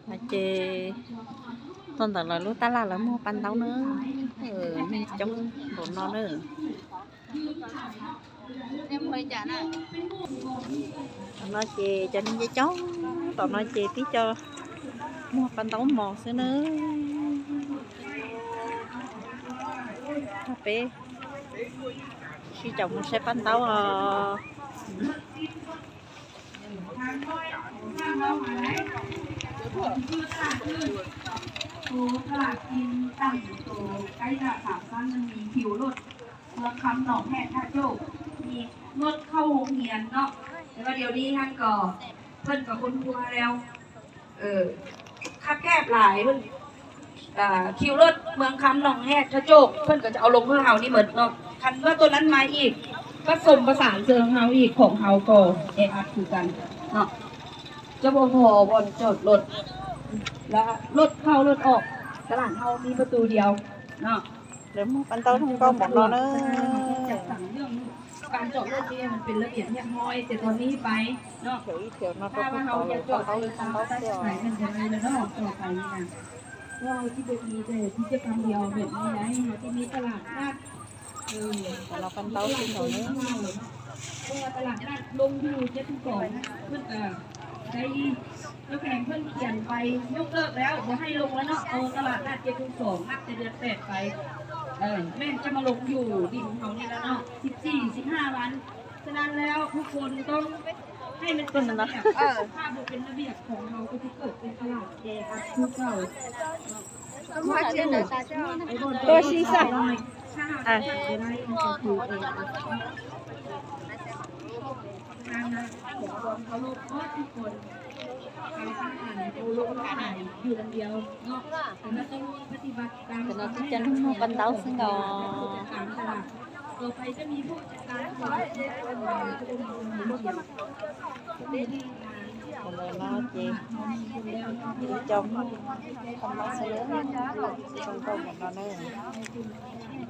ມາເຈ ຕອນຕະຫຼອດລູກຕະຫຼາດລະມົວປັນເຕົາເນີ ເອີ ມີຈົງໂດນນອນເນີ ຕອນນອນເຈ ຈະມີເຈຈ້ອງ ຕອນນອນເຈຕິເຈົ້າມົວປັນເຕົາໝໍ້ຊື່ເນີ ເປ ຊິເຈົ້າມົວໃສ່ປັນເຕົາ ໂຕຕະຫຼາດກິນຕັ້ງໂຕໃກ້ຕະຫຼາດສາມຊັ້ນ ມັນມີຄິວລົດເມືອງຄຳ ໜອງແຮດ ທ່າໂຈກ ມີລົດເຂົ້າໂຮງຮຽນເນາະ ແຕ່ວ່າດຽວນີ້ຫັ້ນກໍ ເພິ່ນກໍຄົ້ນຄວ້າແລ້ວ ເອີ ຄັບແຄບຫຼາຍ ເພິ່ນ ເອີ ຄິວລົດເມືອງຄຳ ໜອງແຮດ ທ່າໂຈກ ເພິ່ນກໍຈະເອົາລົງເພື່ອເຮົານີ້ໝົດເນາະ ຄັນວ່າໂຕນັ້ນມາອີກ ປະສົມປະສານເຊິ່ງເຮົາອີກ ຂອງເຮົາກໍແອອັດຄືກັນເນາະ ຈະບໍ່ພໍບ່ອນຈອດລົດ ແລະ ລົດເຂົ້າລົດອອກ ຕະຫຼາດເຮົາມີປະຕູດຽວເນາະ ເດີມປັນເຕົາເທິງເກົ່າໝົດເນາະເນີ ຈັດສັນເລື່ອງການຈອດລົດນີ້ໃຫ້ມັນເປັນລະບຽບຮຽບຮ້ອຍ ແຕ່ຕອນນີ້ໄປເນາະ ຖ້າວ່າເຮົາຢາກຈອດໄປຕາມໄດ້ ມັນບໍ່ໄດ້ແລ້ວເນາະ ຕໍ່ໄປນີ້ນະ ເພາະເຮົາຊິບໍ່ມີແຕ່ກິດຈະກຳດຽວແບບນີ້ໄດ໋ ເຮົາຊິມີຕະຫຼາດນັດ ເອີ ຕະຫຼາດປັນເຕົາຄືເກົ່າເດີ ເພາະວ່າຕະຫຼາດນັດລົງຢູ່ເຈັດສິບສອງ ເພິ່ນກະໄດ້ ເຈົ້າແຂວງເພິ່ນຂຽນໃບຍົກເລີກແລ້ວ ບໍ່ໃຫ້ລົງແລ້ວເນາະ ເອົາຕະຫຼາດນັດເຈັດສິບສອງ ນັບແຕ່ເດືອນແປດໄປ ເອີ ແມ່ນຈະມາລົງຢູ່ດິນເຮົານີ້ແລ້ວເນາະ ສິບສີ່ ສິບຫ້າວັນ ສະນັ້ນແລ້ວທຸກຄົນຕ້ອງໃຫ້ມັນເປັນລະບຽບ ເອີ ຖ້າບໍ່ເປັນລະບຽບຂອງເຮົາກໍຊິເກີດເປັນຕະຫຼາດແອອັດຄືເກົ່າ ໂຕຊີສັນ ອ່ະ ເປັນເຈົ້າໜ້າທີ່ຈັດຫົວປັນເຕົາເຊິ່ງດອກ ຕໍ່ໄປຈະມີຜູ້ຈັດການຕະຫຼາດ ເນາະ ເຈ ເຈົ້າຂອງເຮົາສະເໜີ ເຈົ້າຂອງເຮົາເນາະ.